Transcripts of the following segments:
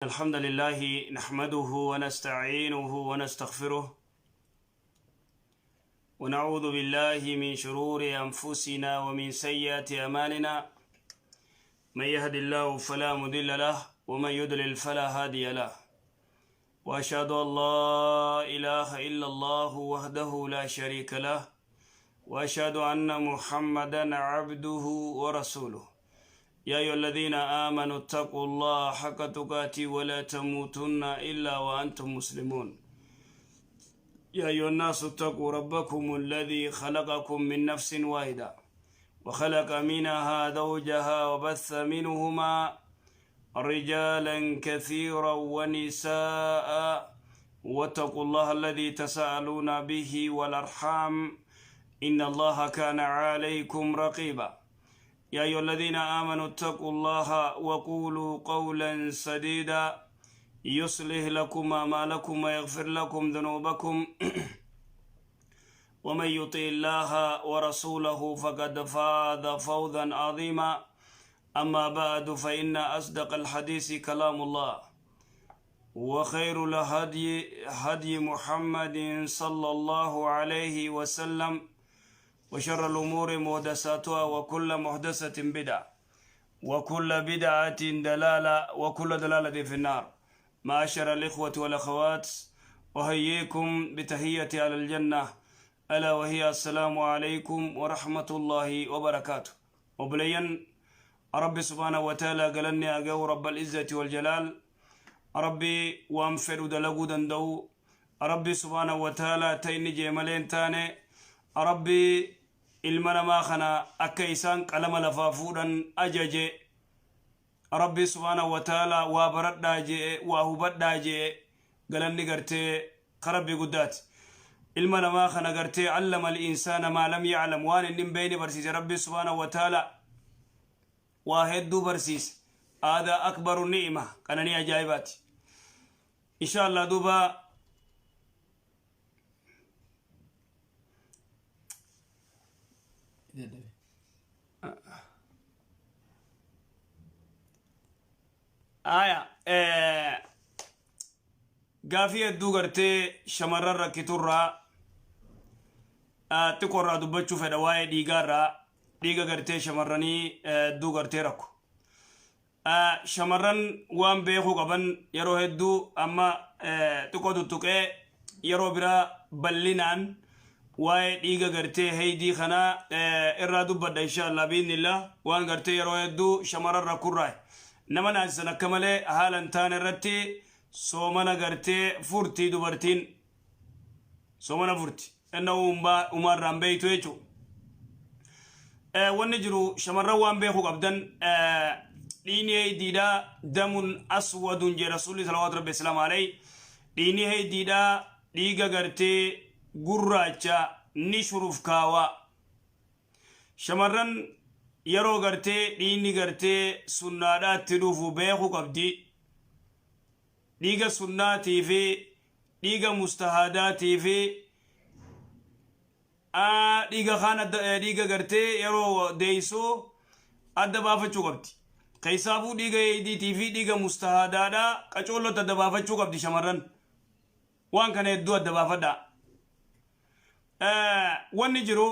الحمد لله نحمده ونستعينه ونستغفره ونعوذ بالله من شرور أنفسنا ومن سيئات أعمالنا. من يهد الله فلا مضل له ومن يضلل فلا هادي له، وأشهد أن لا إله إلا الله وحده لا شريك له، وأشهد أن محمدا عبده ورسوله. يا أيها الذين آمنوا اتقوا الله حق تقاته ولا تموتن إلا وأنتم مسلمون. يا أيها الناس اتقوا ربكم الذي خلقكم من نفس واحدة وخلق منها زوجها وبث منهما رجالا كثيرا ونساء، واتقوا الله الذي تساءلون به والأرحام إن الله كان عليكم رقيبا. يا أيها الذين آمنوا اتقوا الله وقولوا قولا سديدا يصلح لكم أعمالكم ويغفر لكم ذنوبكم، ومن يطع الله ورسوله فقد فاز فوزا عظيما. أما بعد، فإن أصدق الحديث كلام الله، وخير الهدي هدي محمد صلى الله عليه وسلم، وشر الأمور محدثاتها، وكل محدثة بدعة، وكل بدعة ضلالة، وكل ضلالة في النار. معاشر الإخوة والأخوات، أحييكم بتحية أهل الجنة، ألا وهي السلام عليكم ورحمة الله وبركاته. Obboleeyyan Rabbi سبحانه وتعالى galanni haa ga'u رب العزة والجلال، Rabbi waan fedhu dalaguu danda'u, Rabbi سبحانه وتعالى ta inni jee malee hin taane, Rabbi ilma namaa kana akka isaan qalama lafaa fuudhan ajaje, Rabbi سبحانه وتعالى waa baradhaa jee, waa hubadhaa jee, galanni gartee ka Rabbi guddaati. Ilma namaa kana gartee علم الإنسان ما لم يعلم, waan inni hin beeyne barsiise. Rabbi سبحانه وتعالى waa hedduu barsiise. هذا أكبر نعمة, qananii ajaa'ibaati. Insha Allah duuba aya gaafii hedduu gartee shamarran rakkiturraa xiqqoorraa dubbachuu fedha, waa'ee dhiigaarraa, dhiiga gartee shamarranii hedduu gartee rakku. Shamarran waan beekuu qaban yeroo hedduu amma xiqqoo tuttuqee yeroo biraa bal'inaan waa'ee dhiiga gartee heydii kanaa irraa dubbadha insha Allah بإذن الله. Waan gartee yeroo hedduu shamarran rakkurraa nama naasisan, akka malee haala hin taane irratti soomana gartee furtii, dubartiin soomana furti inna umaarraan beeytu jechuudha. Wanni jiru, shamarran waan beekuu qabdan, dhiigni heydiidhaa دم أسود jee Rasuulli صلوات ربي السلام عليه. Dhiigni heydiidhaa dhiiga gartee gurraacha ni shurufkaawaa. Shamarran yeroo gartee dhiigni gartee sunnaadhaatti dhufu beekuu qabdi. Dhiiga sunnaatii fi dhiiga mustahaadaatii fi dhiiga kaan, dhiiga gartee yeroo deeysoo adda baafachuu qabdi. Keessaafuu dhiiga eeydiitii fi dhiiga mustahaadaadhaa qacoollotti adda baafachuu qabdi shamarran. Waan kana hedduu adda baafadhaa. Wanni jiru,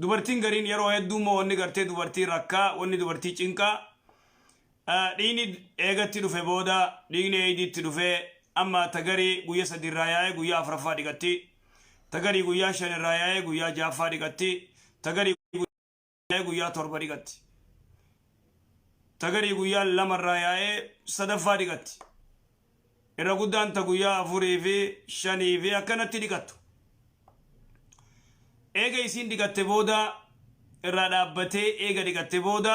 dubartiin gariin yeroo hedduu immoo wanni gartee dubartii rakkaa, wanni dubartii cinqaa, dhiigni eegatti dhufe booda, dhiigni eeydiitti dhufe, amma tagarii guyya 3 irraa yaa'ee guyyaa afuraffaa dhiqatti, tagarii guyyaa 5 irraa yaa'ee guyyaa ja'affaa dhiqatti, tagarii guyyaa 7 dhiqatti, tagarii guyyaa 2 irraa yaa'ee sadaffaa dhiqatti, irra guddaan ta guyyaa 4 fi 5 fi akkanatti dhiqattu. Eega isiin dhiqatte booda, irraa dhaabbatee eega dhiqatte booda,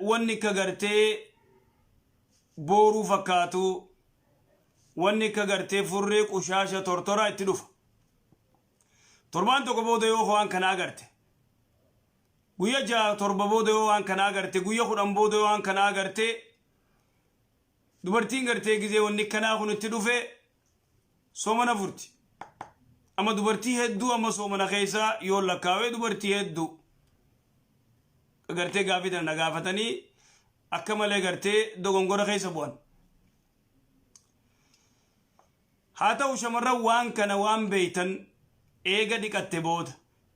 wanni akka gartee booruu fakkaatu, wanni akka gartee furrii qushaasha tortoraa itti dhufa. Torbaan tokko booda yoo waan kana agarte, guyya 6 7 booda yoo waan kana agarte, guyya 10 booda yoo waan kana agarte, dubartiin gartee gizee wanni kanaa kun itti dhufe soomana furti. Amma dubartii hedduu amma soomana keessaa yoo lakkaawee, dubartii hedduu gartee gaafii tana na gaafatanii Akka malee gartee dogongora keessa bu'an. Haa ta'u, shamarran waan kana waan beeytan, eega dhiqatte booda,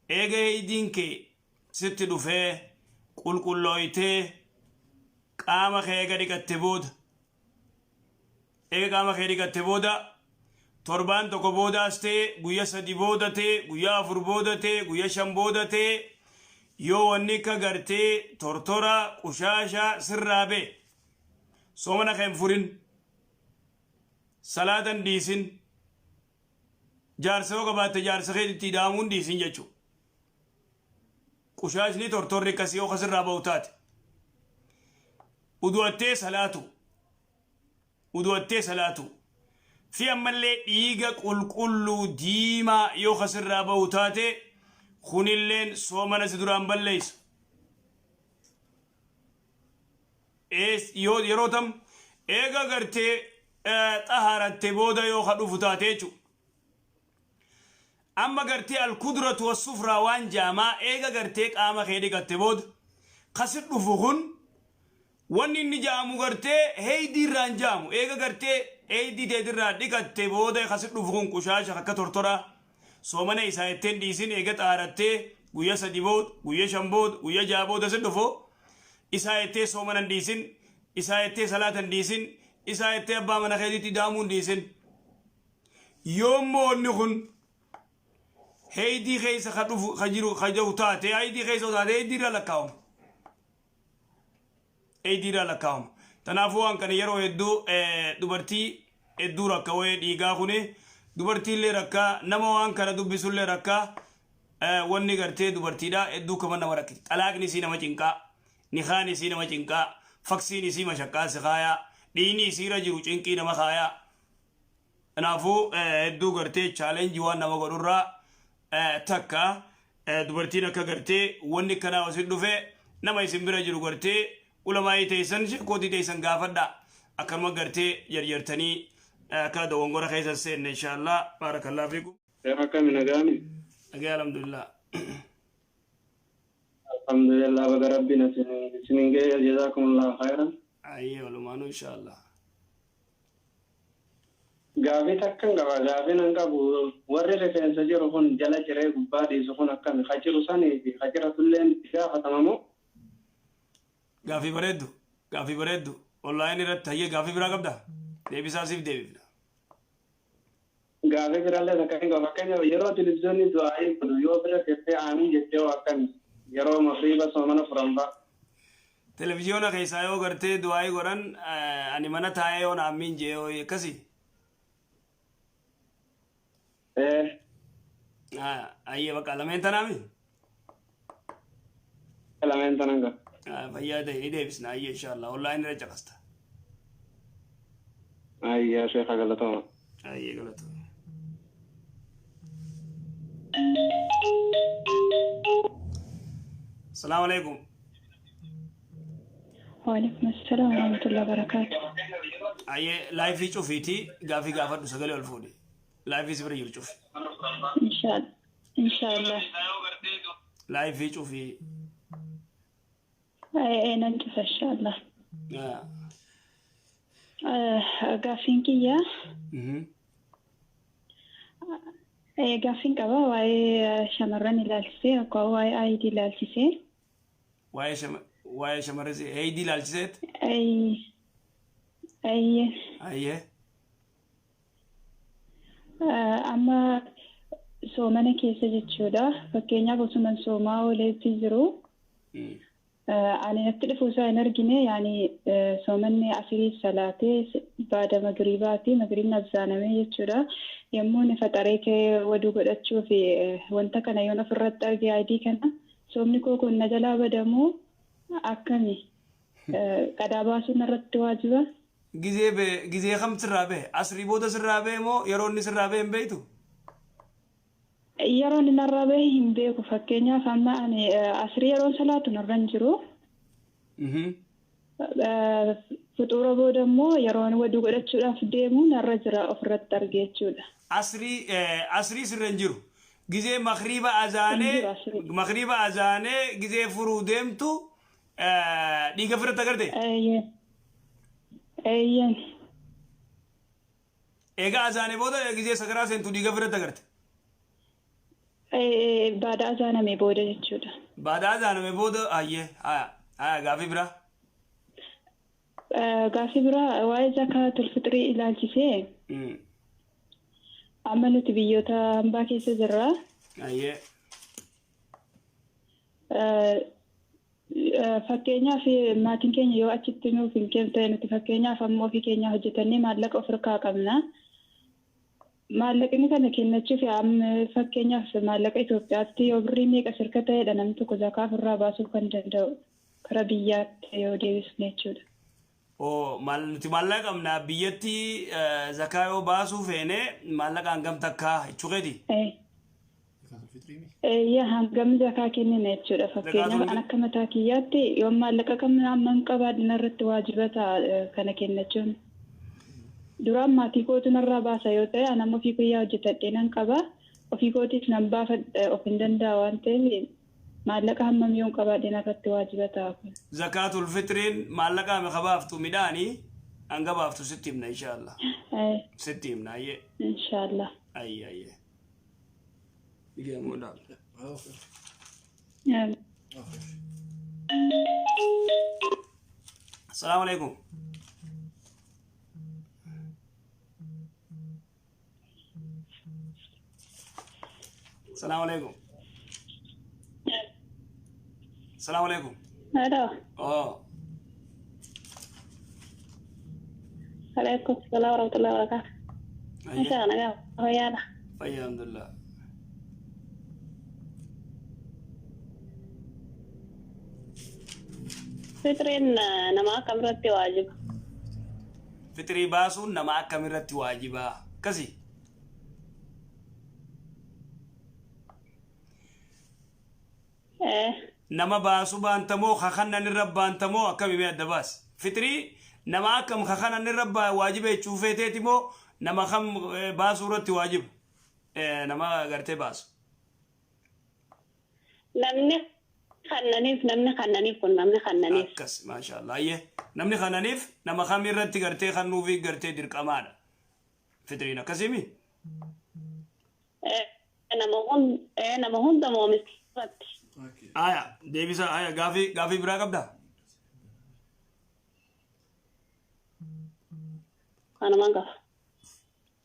eega heeydiin kee sitti dhufee qulqullooytee, qaama kee eega dhiqatte booda, eega qaama kee dhiqatte booda, torbaan tokko boodaas ta'e, guyya 3 booda ta'e, guyyaa 4 booda ta'e, guyya 5 booda ta'e, yoo wanni akka gartee tortora qushaashaa sirraa ba'e, soomana kee hin furin, salaata hin dhiisin, jaarsa yoo qabaatte jaarsa keetitti ida'amuu hin dhiisin jechuudha. Qushaashni tortorri akkasii yoo kasirraa ba'u taate, udu'attee salaatu, udu'attee salaatu fi ammallee dhiiga qulqulluu diimaa yoo kasirraa ba'u taate, kunilleen soomana si duraan balleessu. Yoo yeroo tam eega gartee xahaaratte booda yoo ka dhufu taate jechuudha. Amma gartee alkudratu wassufraa waan jaamaa, eega gartee qaama kee dhiqatte booda kasi dhufu kun, wanni inni jaamu gartee heeydii irraa hin jaamu. Eega gartee heeydii teetirraa dhiqatte booda kasi dhufu kun qushaasha akka tortoraa, soomana isaa itteen dhiisin. Eega xaarattee guyya 3 booda, guyya 5 booda, guyya 6 booda si dhufu, isaa jettee soomana hin dhiisin, isaa jettee salaata hin dhiisin, isaa jettee abbaa mana keetiitti daamuu hin dhiisin. Yoommoo wanni kun heeydii keessa ka dhufu ka jiru ka jiru taate, heeydii keessa taate, heeydii irraa lakkaawama, heeydii irraa lakkaawama. Kanaafuu waan kana yeroo hedduu dubartii hedduu rakka. Wayee dhiigaa kuni dubartiillee rakkaa, nama waan kana dubbisullee rakkaa. Wanni gartee dubartiidha hedduu kama nama rakkiti. Xalaaqni isii nama cinqaa, nikaan isii nama cinqaa, faksiin isii mashaqqaa si kaayaa, dhiigni isiirra jiru cinqii nama kaayaa. Kanaafuu hedduu gartee challenge waan nama godhurraa takka. Dubartiin akka gartee wanni kanaa isin dhufe, nama isin bira jiru, gartee ulamaa'ii teessan, sheekootii teessan gaafadha. Akkanuma gartee jarjartanii akka dogongora keessa seenne, inshaallah. Baarakallaa fiikum. Sheekh, akkami, nagaami? Nagaa, alhamdulillah. Alhamdulillah, baga rabbiin isinin ga'e, jazakumullahu khairan. Ayyee, walumaanuu, inshaallah. Gaafii takkan qaba. Gaafiin an qabu, warri rifeensa jiru kun jala ciree gubbaa dhiisu kun akkami? Ka jiru sanii fi ka ciratulleen itti gaafatama moo? Gaafii bareeddu, gaafii bareeddu online irratti. Hayyee, gaafii biraa qabda? Deebisaa siif deebifna. Gaafii biraallee takka hin qabu. Fakkeenyaaf, yeroo televiziyoonni du'aa'ii godhu yoo bira teessee aamiin jettee hoo akkami? Yeroo magriiba soomana furan fa'a. Televiziyoona keessaa yoo gartee du'aa'ii godhan, ani mana taa'ee yoon aamiin jee hoo akkasii? Ee. Ayyee, bakka lameen tanaami? Lameen tanan qaba. Fayyaa ta'e, ni deebisna. Ayyee, inshaallah, online irra caqasta. Ayyaa sheekha, galatooma. Ayyee, galatooma. Salaamu alaikum. Waalaikum assalam warahmatullahi wabarakatuh. Ayyee, live cufiitii gaafii gaafadhu, sagalee ol fuudhi. Live si bira jiru cufi. Inshallah. Inshallah. Live cufi. Ee, nan cufa, inshallah. Gaaffiin kiyya gaaffiin qaba waa'ee shamarran ilaalchisee, akka waa'ee ID ilaalchisee. Waa'ee shamarran heeydii ilaalchiseet? Ayyee. Ayyee. Amma soomana keessa jechuudha. Fakkeenyaaf, osuma soomaa ooleetti jiru, ani natti dhufuu isaa hin argine, yaani soomanni asirii salaatee baada magriibaati, magriibni azzaanamee jechuudha. Yommuu inni faxaree ka'ee waduu godhachuu fi wanta kana yoon ofirratti arge, ID kana, soomni koo kun na jalaa badamoo akkami? Qadaa baasuun narratti waajiba? Gizee bee gizee kam sirraa bahe? Asrii booda sirraa bahe moo yeroo inni sirraa bahe hin beektu? Yeroo inni narraa bahe hin beeku. Fakkeenyaaf, amma ani asrii yeroon salaatu narra hin jiru. Fuxuura booda immoo yeroon waduu godhachuudhaaf deemu narra jira, ofirratti arge jechuudha. Asrii sirra hin jiru. Gizee makriiba azaanee Hin jiru asrii. Makriiba azaanee gizee furuu deemtu. Dhiiga ofirratti agarte? Eeyyeen. Eeyyeen. Egaa azaanee booda gizee sagaraa seentu dhiiga ofirratti agarte? Baada azaanamee booda jechuudha. Baada azaanamee booda ayyee haya haya gaafii biraa. Gaaffii biraa waa'ee zakaatul fixrii ilaalchisee amma nuti biyyoota hambaa keessa jirra. Ayyee. Fakkeenyaaf maatiin keenya yoo achitti nuuf hin kennu nuti fakkeenyaaf amma ofii keenya hojjetannee maallaqa of harkaa qabna. Maallaqni kana kennachuuf amma fakkeenyaaf maallaqa Itoophiyaatti yoo birrii meeqa sirka ta'edha namni tokko zakaa ofirraa baasuu kan danda'u karaa biyyaatti yoo deebisne jechuudha. Oo maal nuti maallaqa qabna biyyatti zakaa yoo baasuu feene maallaqa hangam takkaa jechuu keeti? Eeyyaa hangam zakaa kennina jechuudha. Fakkeenyaaf an akka mataa kiyyaatti yoo maallaqa qabna amma hin qabaadne irratti waajiba ta'a kana kennachuun. Duraan maatii kootu narraa baasa yoo ta'e an amma ofii kiyyaa hojjetadhee nan qaba. Ofii kootiif nan baafadha of hin danda'a waan ta'eef maallaqa hammam yoon qabaadhe narratti waajiba ta'a kun. Zakaatul fixriin maallaqa meeqa baaftu midhaanii hanga baaftu sitti himna inshaallah. Sitti himna ayyee. Inshaallah. Ayyee ayyee. Dhigamuudhaan. Assalaamu alaikum. Assalaamu alaikum. Assalaamu alaikum. Hello. Oh. Alaikum salaam warahmatullahi wabarakatuh. Ayyee. Masha Allah, fayyaadha. Fayyaa alhamdulillah. Fitriin nama akkam irratti waajiba? Fitrii baasuun nama akkam irratti waajiba? Akkasi. Nama baasu baantamoo kakannan irra baantamoo akkami mee adda baasi? Fitrii nama akkam kakannan irra waajiba jechuu feeteeti moo nama kam baasuu irratti waajiba? Nama gartee baasu. Namni kannaniif namni kannaniif kun namni kannaniif. Akkas maashaallah ayyee namni kannaniif nama kam irratti gartee kannuufi gartee dirqamaadha. Fitriin akkasiimi? Nama hunda moomisatti. Aya deebisa aya gaafii gaafii biraa qabdaa? Kanumaan qaba.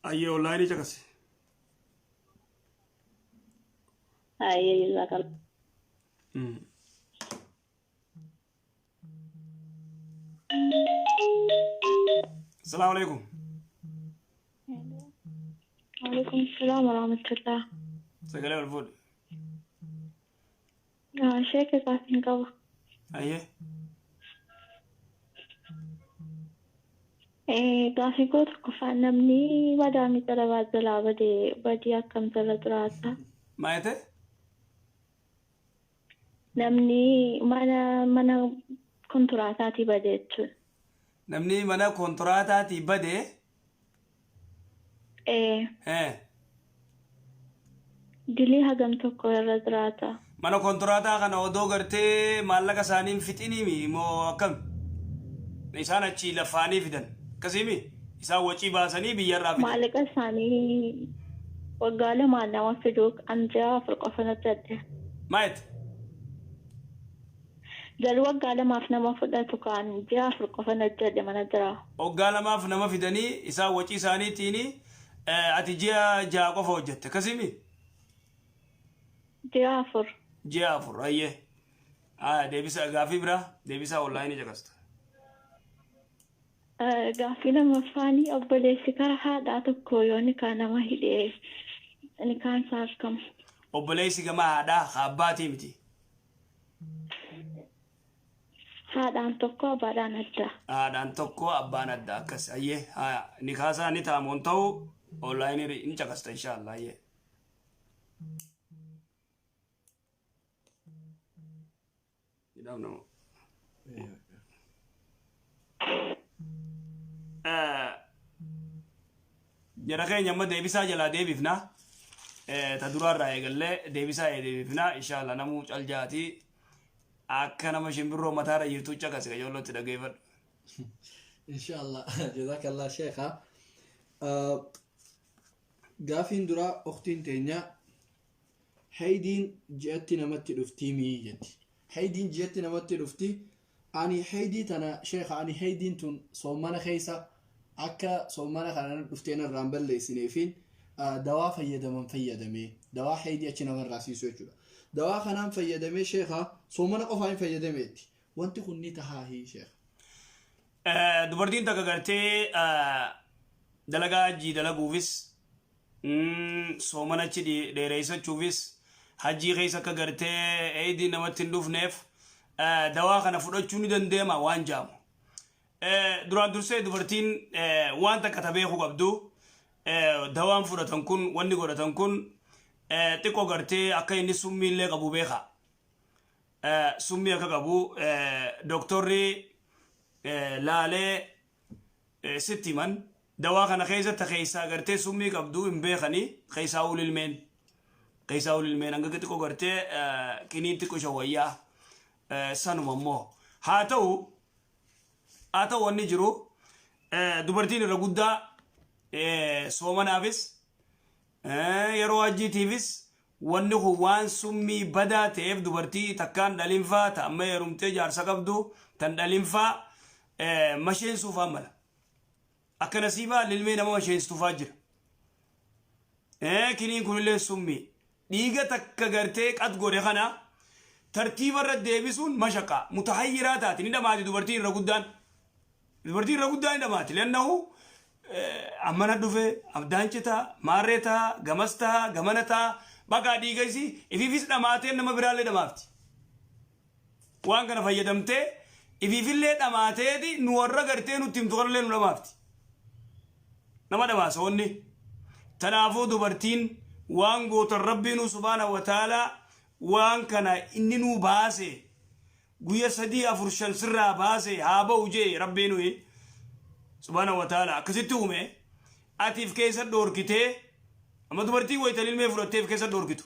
Ayyee onlaayinii caqasi. Ayyee jazakallah. Asalaamu alaikum. Waalaikum salaam warahmatullah. Sagalee ol fuudhi. Sheeka gaafiin qaba. Ayyee. Gaafii koo tokkoffaa namni madaamii xalabaa jalaa badee badii akkam jala jiraata? Maal jette? Namni mana mana kontiraataatii bade jechuudha. Namni mana kontiraataatii bade Dilii hagam tokko irra jiraata? Mana kontiraataa kana odoo gartee maallaqa isaanii hin fixiniimi moo akkam? Isaan achii lafaanii fidan. Akkasiimi? Isaan wacii baasanii biyyarraa fidan. Maallaqa isaanii waggaa lamaan nama fiduu an ji'a 4 qofa natti adde. Maal jette? Garuu waggaa lamaaf nama fudhatu kaan ji'a 4 qofa natti adde mana jira. Waggaa lamaaf nama fidanii isaan wacii isaaniitiin ati ji'a 6 qofa hojjette. Akkasiimi? Ji'a 4. Ji'a 4 ayyee. Deebisa gaafii biraa deebisaa onlaayinii caqasta. Gaaffii lammaffaanii obboleessi karaa haadhaa tokko yoo nikaa nama hidhee nikaan isaa akkam? Obboleessi gama haadhaa ka abbaatii miti. Haadhaan tokko abbaadhaan adda. Haadhaan tokko abbaan adda akkas ayyee haya nikaa isaa ni ta'amu hin ta'u onlaayinii hin caqasta inshaallah ayyee. Jedhamu. Jara keenya amma deebisaa jalaa deebifna. Ta duraarraa eegallee deebisaa deebifna. Inshallah namuu cal jaatii. Akka nama shimbirroo mataarra jirtu caqasi qajeellotti dhageeffadhu. Inshallah. Jazakallah sheekha. Gaafiin duraa ukhtiin teenya haydiin ji'atti namatti dhuftii mii jetti. Haydiin ji'atti namatti dhufti. Ani haydii tana sheekha, ani haydiin tun soomana keessa akka soomana kana dhuftee narraan balleessineefiin dawaa fayyadaman fayyadamee, dawaa haydii achi namarraa siisu jechuudha. Dawaa kanaan fayyadamee sheekha, soomana qofaa hin fayyadameetti. Wanti kun ni tahaahii sheekha? Dubartiin takka gartee dalagaa hajjii dalaguufis, soomana achi dheereessachuufis, hajjii keessa akka gartee eedii namatti hin dhufneef dawaa kana fudhachuu ni dandeema waan jaamu. Duraan dursee dubartiin waan takka ta beekuu qabdu, dawaan fudhatan kun, wanni godhatan kun xiqqoo gartee akka inni summii illee qabu beeka. Summii akka qabu doktorri laalee sitti himan. Dawaa kana keessa ta keessaa gartee summii qabdu hin beekanii, keessaa ulilmeen. Keessaa ulilmeen hanga xiqqoo gartee kiniin xiqqoo shawwayyaa sanuma immoo. Haa ta'u, wanni jiru dubartiin irra guddaa soomanaafis yeroo hajjiitiifis wanni kun waan summii badaa ta'eef, dubartii takkaan dhalinfaa ta amma heerumtee jaarsa qabdu tan dhalinfaa masheensuufaa mala. Akka nasiibaa lilmee nama masheenstuufaa jira. Kiniin kunillee summii. Dhiiga takka gartee qat godhe kana tartiiba irra deebisuun mashaqaa mutahayyiraa taati, ni dhamaati dubartiin irra guddaan. Dubartiin irra guddaan ni dhamaati. Lannahu ammana dhufe abdaan citaa, maarree ta'a, gamas ta'a, gamana ta'a, baqaa dhiiga isii ifiifis dhamaatee nama biraallee dhamaafti. Waan kana fayyadamtee ifiifillee dhamaateeti nu warra gartee nutti himtu kanallee nu dhamaafti. Nama dhamaasa wanni. Tanaafuu dubartiin waan gootan, Rabbiin subhaanahu wa ta'aalaa waan kana inni nuu baase, guyya 3, 4, 5 sirraa baase haa ba'u jee Rabbiin nuyi subhaanahu wa ta'aalaa akkasitti uume. Atiif keessa dhoorkitee, amma dubartii wayita ilmee fudhatteef keessa dhoorkitu,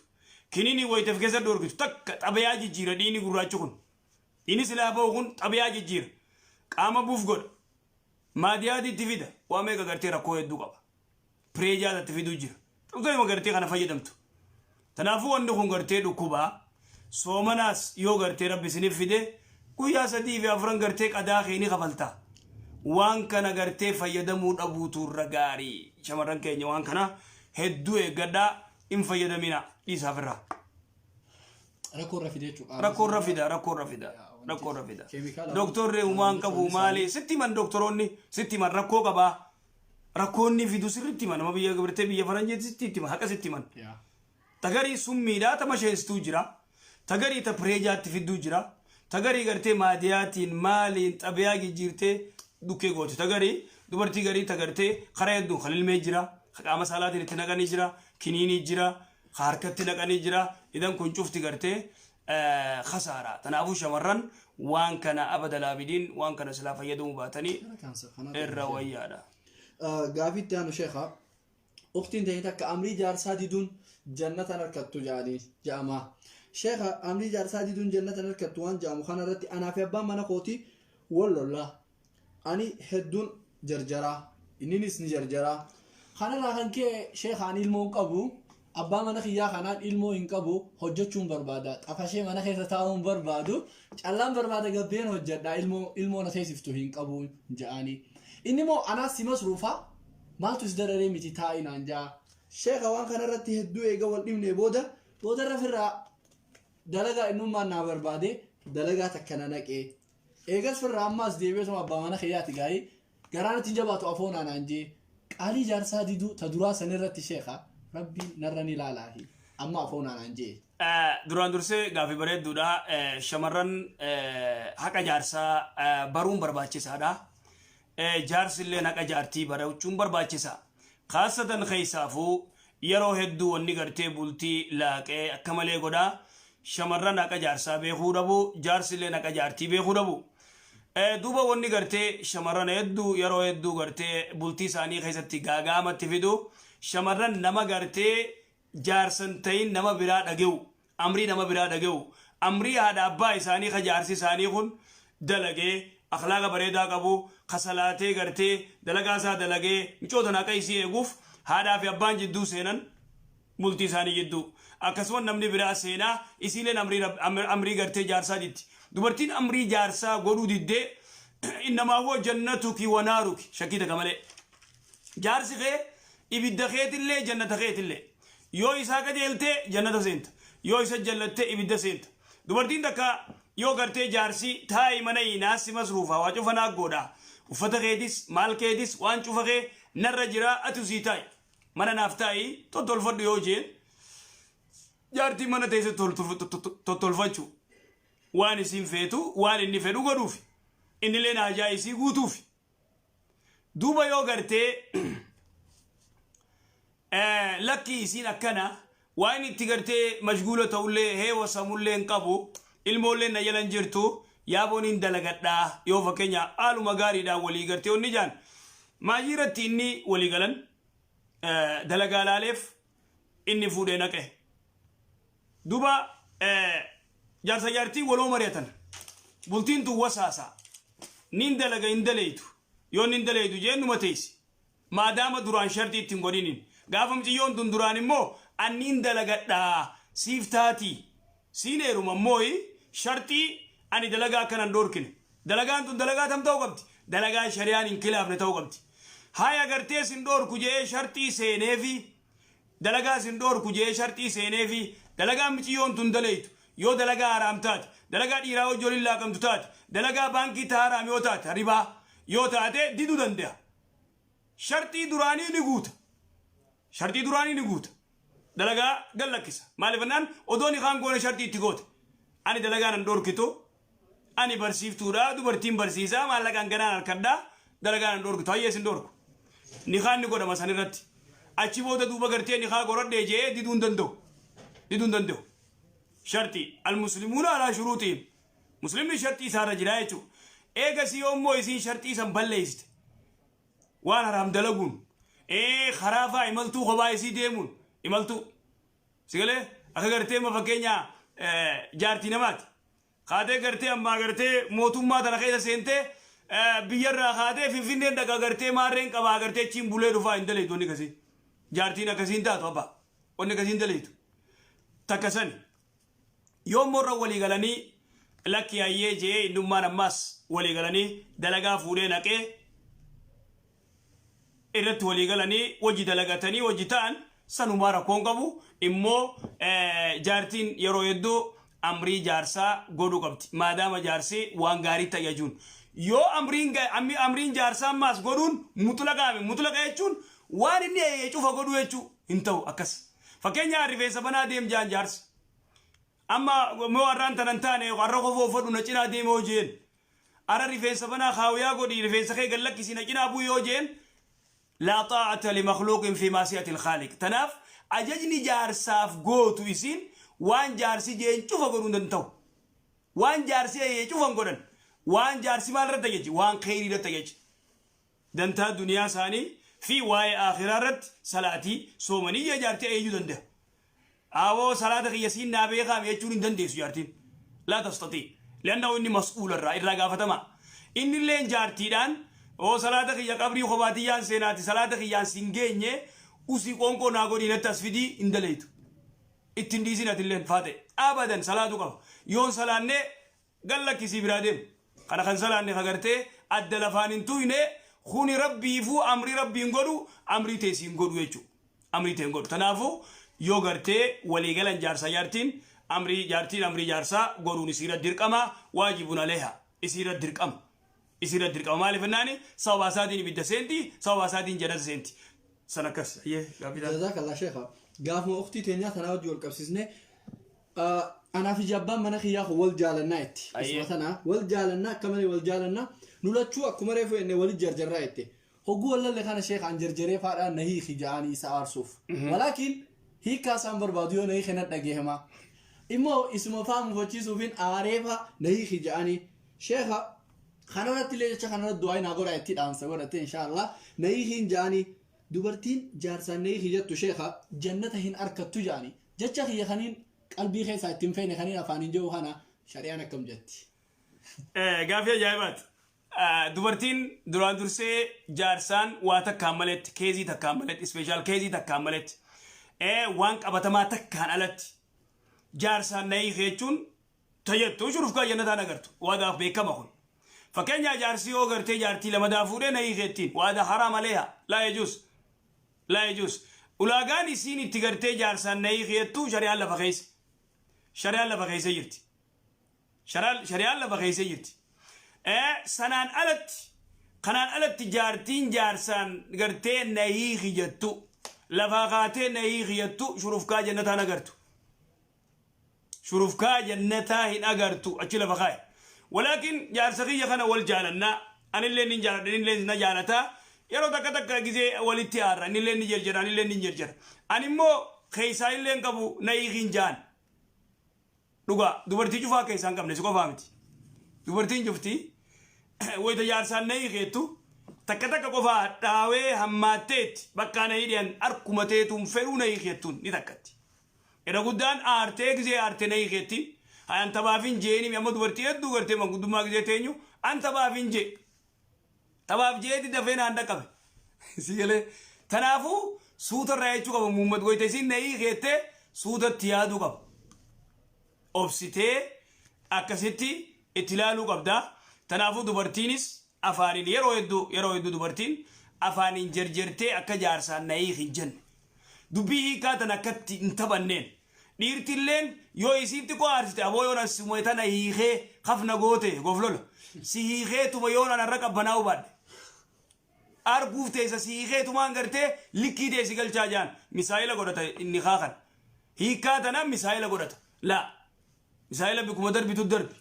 kiniinii wayitaaf keessa dhoorkitu, takka xabayaa jijjiira. Dhiigni gurraachi kun, dhiigni silaa ba'u kun xabayaa jijjiira, qaama buuf godha, maadiyaati itti fida, waa meeqa gartee rakkoo hedduu qaba, pireejaa itti fiduu jira. Xumtuma gartee kana fayyadamtu. Kanaafuu wanni kun gartee dhukkubaa. Soomanaas yoo gartee Rabbi isiniif fide, guyyaa 3 fi 4 gartee qadaa kee ni kafalta. Waan kana gartee fayyadamuu dhabuutu irra gaarii. Shamarran keenya waan kana hedduu eeggadhaa, hin fayyadamina, dhiisaaf irraa. Rakkoo irra fide jechuudha. Rakkoo irra fida, rakkoo irra fida, rakkoo irra fida. Keemikaala. Doktorri uumaan qabu maali? Sitti himan, doktoroonni sitti himan, rakkoo qabaa. Rakkoonni fidu sirritti himan, nama biyya gartee biyya faranjiitti sitti himan, haqa sitti himan. Tagarii summiidhaa ta masheessituu jira. Tagarii ta pireejaatti fidduu jira. Tagarii gartee maadiyaatiin maaliin xabiyaa jijjiirtee dhukkee gooti. Tagarii dubartii garii ta gartee karaa hedduun kan ilmee jira. Ka qaama saalaatiin itti naqanii jira. Kiniinii jira. Ka harkatti naqanii jira. Idan kun cufti gartee kasaara. Kanaafuu shamarran waan kana abada laabidiin waan kana silaa fayyadamuu baatanii irra wayyaadha. Gaafii itti aanu sheekha. Uktiin ta'e takka amrii jaarsaa diduun jannatan harkattu jedhanii jedhama. Sheekha, amrii jaarsaa diduun jannatan harkattu waan jedhamu kana irratti anaa fi abbaan mana kootii wal lollaa. Ani hedduun jarjaraa. Inninis ni jarjaraa. Kanarraa kan ka'e sheekha, ani ilmoo hin qabu. Abbaa mana kiyyaa kanaan ilmoo hin qabu, hojjechuun barbaada. Xafashee mana keessa taa'uun barbaadu. Callaan barbaada, gabbeen hojjedha, ilmoo na teessiftu hin qabu jedhanii. Inni immoo anaas si masruufaa, maaltu si dararee miti, taa'i naan ja'a. Sheekha, waan kanarratti hedduu eega wal dhibnee booda boodarra firraa dalagaa innummaan naa barbaade, dalagaa takka na naqee. Eegas firraa ammaas deebi'eetuma abbaa mana kiyyaati gaa'ii garaan ittiin jabaatu afoonaa naan jee, qaalii jaarsaa diduu ta duraa sanirratti sheekha, Rabbiin narra ni laalaahi, amma afoonaa naan jee? Duraan dursee gaafii bareedduudha. Shamarran haqa jaarsaa baruun barbaachisaadha. Jaarsi illee haqa jaartii barachuun barbaachisa. Khaasatan keessaafuu yeroo hedduu wanni gartee bultii laaqee akka malee godhaa. Shamarran haqa jaarsaa beekuu dhabu, jaarsi illee haqa jaartii beekuu dhabu. Duuba wanni gartee shamarran hedduu yeroo hedduu gartee bultii isaanii keessatti gaagaamatti fidu, shamarran nama gartee jaarsan ta'in nama biraa dhage'u, amrii nama biraa dhage'u. Amrii haadha abbaa isaanii ka jaarsi isaanii kun dalagee akhlaaqa bareedaa qabu ka salaatee gartee dalagaa isaa dalagee micoota haqa isii eeguuf haadhaa fi abbaan jidduu seenan bultii isaanii jidduu. Akkasuma namni biraa seenaa isiileen amrii gartee jaarsaa ditti. Dubartiin amrii jaarsaa godhuu diddee innamaa huwa jannatuki wa naaruki, shakkii takka malee. Jaarsi kee ibidda keetillee jannata keetillee. Yoo isaa qajeeltee jannata seenta. Yoo isa jallattee ibidda seenta. Dubartiin takka yoo gartee jaarsi taa'i mana naassi masruufa waa cufa naa godha. Uffata keetis maal keetis waan cufa kee narra jira, ati sii taa'i. Mana naaf taa'i tottolfadhu yoo jeen, jaartiin mana teesse tottolfachuu waan isiin feetu waan inni fedhu godhuuf, innillee haajaa isii guutuuf. Duuba yoo gartee lakki isiin akkana waan itti gartee mashguula ta'ullee heewasamullee hin qabu, ilmoollee na jalan jirtu, yaaboon hin dalagadhaa, yoo fakkeenya haaluma gaariidhaan walii gartee onni jaan maayii irratti inni walii galan dalagaa laaleef inni fuudhee naqe. Duuba jaarsa jaartiin waloo mari'atan, bultiin tun wasaasa, nin dalaga hin daleeytu, yoo nin daleeytu jeen numa teessi, maadaama duraan shartii ittiin godhiniin. Gaafa mucayyoon tun duraan immoo anniin dalagadhaa siif taati siin heeruma immoo shartii ani dalagaa akkanan dhoorkine, dalagaan tun dalagaa tam ta'uu qabdi? Dalagaa shari'aan hin kilaafne ta'uu qabdi. Haya, gartee sin dhoorku jee shartii seeneefi, dalagaa sin dhoorku jee shartii seeneefi, dalagaan mucayyoon tun daleeytu yoo dalagaa haraam taate, dalagaa dhiiraa wajji waliin laaqamtu taate, dalagaa baankii ta haraam yoo taate, ribaa yoo taate, diduu danda'a. Shartii duraanii ni guuta, shartii duraanii ni guuta, dalagaa gallakkisa. Maaliif jennaan, odoon ikaan goone shartii itti goote, ani dalagaa nan dhoorkitu, ani barsiiftuudha, dubartiin barsiisaa maallaqaan ganaan harkadhaa, dalagaa nan dhoorkitu, hayyee sin dhoorku, nikaan ni godhama. San irratti achi booda duuba gartee nikaa godhadhee jee diduu hin danda'u, diduu hin danda'u. Shartii المسلمون على شروطهم, muslimni shartii isaarra jira jechuudha. Eegasii yoommoo isiin shartii san balleessite, waan haraam dalaguun, karaa faa imaltuu kophaa isii deemuun, imaltuu sigalee akka gartee amma fakkeenya jaartii namaati kaatee gartee ammaa gartee mootummaa tana keessa seentee biyyarraa kaatee Finfinneen dhaqa, gartee maarreen qabaa, gartee achiin bulee dhufaa, hin daleetu. Wanni akkasii jaartiin akkasiin taatu abbaa, wanni akkasiin daleetu takka sani. Yoommoo irra walii galanii lakki hayyee jee innummaan ammaas walii galanii dalagaa fuudhee naqee irratti walii galanii wajji dalagatanii wajji ta'an, sanumaa rakkoon qabu. Immoo jaartiin yeroo hedduu amrii jaarsaa godhuu qabdi, maadaama jaarsi waan gaarii ta'e jechuun. Yoo amriin jaarsaa ammaas godhuun mutlaqaame, mutlaqa jechuun waan inni eeyyee cufa godhuu jechuu hin ta'u. Akkas fakkeenyaaf rifeensa banaa deem jaan jaarsi, amma moo har'aan tanan taane har'a kofoo uffadhu na cinaa deeme hoo jeen, ara rifeensa banaa kaawiyaa godhi, rifeensa kee gad lakkisi na cinaa bu'i yoo jeen, لا طاعة لمخلوق في معصية الخالق. Tanaaf ajajni jaarsaaf gootu isiin waan jaarsi jeen cufa godhuu hin danda'u. Waan jaarsi eeyyee cufan godhan. Waan jaarsi maal irratti ajaji? Waan kheyrii irratti ajaji, dantaa duniyaa isaanii fi waa'ee akhiraa irratti. Salaatii soomanii jee jaartii eeyyuu danda'a. Awoo, salaata kiyya siin naa beekaame jechuun hin dandeessu jaartiin. لا تستطيع لأنه inni mas'uula irraa gaafatama. Inni illeen jaartiidhaan oo salaata kiyya qabrii kophaatiyyaan seenaati, salaata kiyyaan sin geenye, usii qoonqoo naa godhii natti as fidii hin daleeytu. Ittiin dhiisin atilleen faate abadan salaatu qaba. Yoon salaannee gallakkisii biraa deemu. Kana kan salaanne kagartee adda lafaan hin tuyne kuni rabbiifuu amrii rabbiin godhu amrii teessiin godhu jechuudha. Amrii ta'e hin godhu. Kanaafuu yoo gartee waliigalan jaarsa jaartiin, amrii jaartiin amrii jaarsaa godhuun isiirra dirqama, واجب عليها, isiirra dirqama. Isiirra dirqama. Maaliif jennaani, sababa isaatiin ibidda seenti, sababa isaatiin jannata seenti. San akkas. Ayyee gaaffii ta'a. جزاك الله sheekha. Gaafuma uktii teenyaa tanaa wajji wal qabsiisne, anaaf ija abbaan mana kiyyaa kun wal jaalannaa itti. Isuma tana wal jaalannaa, akka malee wal jaalannaa, nu lachuu akkuma reefu jenne walit jarjarraa itti. Hogguu wallalle kana sheekha, an jarjaree faadhaan na hiiki ja'anii isa aarsuuf. Walaakin hiikkaa isaan barbaadu yoo na hiike na dhageehama. Immoo isuma faa mufachiisuufin aareefa na hiiki ja'anii. Sheekha, kanarratti illee jecha kanarratti du'aa naa godhaa itti dhaamsa godhate, inshaallah na hiikiin ja'anii. Dubartiin jaarsaan na hiiki jettu sheekha jannata hin arkattu ja'anii. Jecha kiyya kaniin Qalbii keessaa ittiin feene kaniin afaaniin jiru kana shari'aan akkam jetti? Gaaffii ajaa'ibaati. Dubartiin duraan dursee jaarsaan waa takkaan maletti, case takkaan maletti, special case takkaan maletti, waan qabatamaa takkaan alatti jaarsaan na hiiki jechuun tayyattu shurufkaa jannataan agartu. Waadaaf beekama kun. Fakkeenyaa jaarsi yoo gartee jaartii lamadaa fuudhee na hiiki jettiin waada haraam aleeha laa yajuus laa yajuus. Ulaagaan isiin itti gartee jaarsaan na hiiki jettu shari'aan lafa keessa. Shari'aan lafa keessa jirti. Shari'aan lafa keessa jirti. Sanaan alatti, kanaan alatti jaartiin jaarsaan gartee na hiiki jettu, lafaa kaatee na hiiki jettu, shurufkaa jannataan agartu. Shurufkaa jannataa hin agartu achi lafa kaa'e. Walaakin jaarsa kiyya kana wal jaalannaa, anillee nin jaaladha, inillee na jaalataa, yeroo takka takka gizee walitti aarra, inillee ni jerjera, anillee ni jerjera. Ani immoo keessaa illee hin qabu na hiikiin jaan. Dhugaa dubartii cufaa keessaa hin qabne, si qofaa miti. Dubartiin cufti wayita jaarsaan na hiikeettu takka takka qofaa dhaawee hammaatteetti bakka na hidhan harkuma teetuun fedhuu na hiikeettuun ni takkatti. Irra guddaan aartee gizee aartee na hiikeetti. An taphaaf hin jeeni, amma dubartii hedduu gartee manguddummaa gizee teenyu an taphaaf hin jee. Taphaaf jeeti dafee naan dhaqqabe. Si galee tanaafuu suuta irraa jechuu qaba muummat wayita isiin na hiikeettee suutatti yaaduu qaba. Obsitee akkasitti itti ilaaluu qabda. Tanaafuu dubartiinis afaaniin yeroo hedduu dubartiin afaaniin jerjertee akka jaarsaan na hiiki hin jenne. Dubbii hiikaa tan akkatti hin taphanneen. Dhiirtilleen yoo isiin xiqqoo aarsite, aboo yoon asuma tana hiikee kafna goote goflola. Si hiikeetuma yoon anarra qabbanaa'uu baadhe. Arguuf teessa si hiikeetumaan gartee likkii teessi galchaa jaan misaayila godhata inni kaakan. Hiikaa tana misaayila godhata. Laa, misaayila bikkuma darbitu darbi.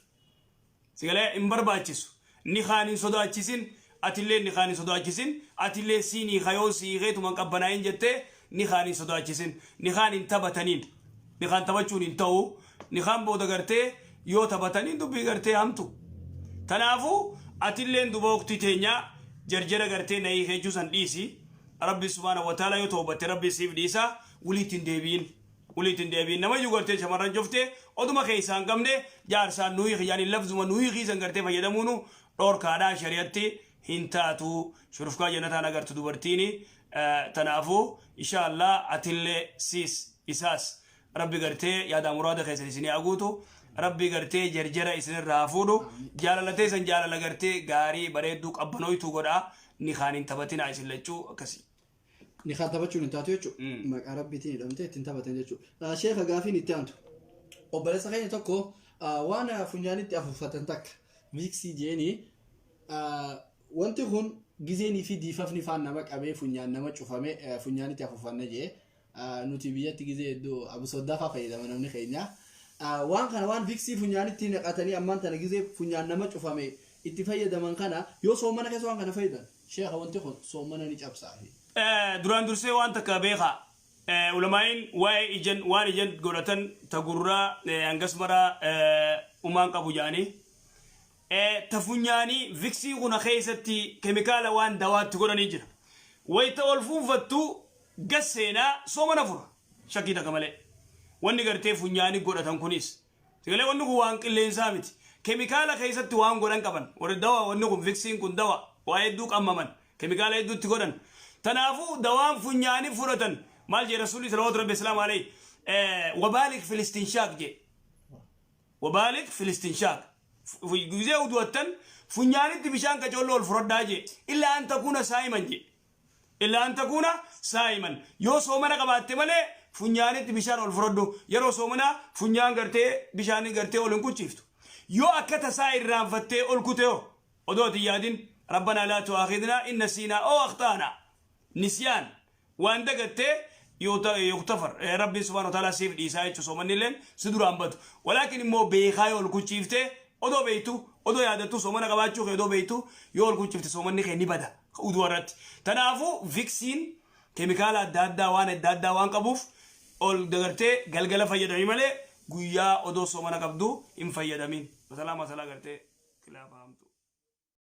Sigalee hin barbaachisu. Ni kaan hin sodaachisin, atillee ni kaan hin sodaachisin, atillee siin hiika yoo si hiikeetuma qabbanaa'in jettee ni kaan hin sodaachisin, ni kaan hin taphataniin. Ni kaan taphachuun hin ta'u, ni kaan booda gartee yoo taphataniin dubbii gartee hamtu. Tanaafuu atilleen duba waqtii teenyaa jarjara gartee na hiikee jechuu san dhiisi. Rabbi subhaanahu wa ta'ala yoo toobatte Rabbi siif dhiisa, waliitti hin deebi'in. Waliitti hin deebi'in. Namayyuu gartee shamarran cuftee oduma keessaa hin qabne jaarsaan nu hiiki yaani lafzuma nu hiikiisan gartee fayyadamuunu dhoorkaadhaa, shari'atti hin taatu, shurufkaa jannataan agartu dubartiini. Tanaafuu insha Allah atillee siis isaas Rabbi gartee yaada muraada keessan isinii haguutu, Rabbi gartee jarjara isinirraa haa fuudhu, jaalala teessan jaalala gartee gaarii bareedduu qabbanooytuu godhaa, ni kaan hin taphatinaa isin lachuu akkasii. Ni kaan taphachuun hin taatu jechuudha. Maqaa Rabbiitiin hidhamtee ittiin taphatan jechuudha. Sheeka, gaafiin itti aantu. Obboleessa keenya tokko waan funyaanitti afuuffatan takka Vicks jeeni, wanti kun gizeenii fi diifafni faan nama qabee funyaan nama cufame funyaanitti afuuffanna jee, nuti biyyatti gizee hedduu abusoddaa faa fayyadama namni keenya. Waan kana, waan Vicks funyaanitti naqatanii ammaan tana gizee funyaan nama cufame itti fayyadaman kana, yoo soomana keessa waan kana fayyadan, sheeka, wanti kun soomana ni cabsaafi? Duraan dursee waan takka beekaa. Ulamaa'iin waa'ee ijan waan ijan godhatan ta gurraa hangas maraa umaan qabu jedhanii. Ta funyaanii Vicks kuna keessatti keemikaala waan dawaatti godhanii jira. Wayita ol fuunfattu gas seenaa soomana fura. Shakkii takka malee. Wanni gartee funyaanii godhatan kunis. Sagalee wanni kun waan qilleensaa miti. Keemikaala keessatti waan godhan qaban. Warri dawaa wanni kun Vicksiin kun dawa waa hedduu qammaman. Keemikaala hedduutti godhan. Tanaafuu dawaan funyaanii fudhatan maal jee Rasuulli salawaatu Rabbi islaamu alayhi, وبالغ في الاستنشاق jee. وبالغ في الاستنشاق. Gizee udu'attan funyaanitti bishaan qacolloo ol fudhadhaa jee. إلا أن تكون صائما jee. إلا أن تكون صائما. Yoo soomana qabaatte malee funyaanitti bishaan ol fudhadhu. Yeroo soomanaa funyaan gartee bishaan gartee ol hin kuchiiftu. Yoo akka tasaa irraanfattee ol kute hoo, odoo ati yaadin, ربنا لا تؤاخذنا إن نسينا أو أخطأنا. نسيان waan dagattee يغتفر, Rabbiin subhaana wa ta'ala siif dhiisaa jechuun soomanni illeen si duraan batu. Walaakin immoo beekaa yoo ol kuchiifte, odoo beektu, odoo yaadattu, soomana qabaachuu kee odoo beektu yoo ol kuchiifte, soomanni kee ni bada uduu irratti. Tanaafuu Vicksiin keemikaala adda addaa waan adda addaa waan qabuuf ol dagartee galgala fayyadami malee guyyaa odoo soomana qabdu hin fayyadamin. Masalaa masalaa gartee kilaafa hamtu.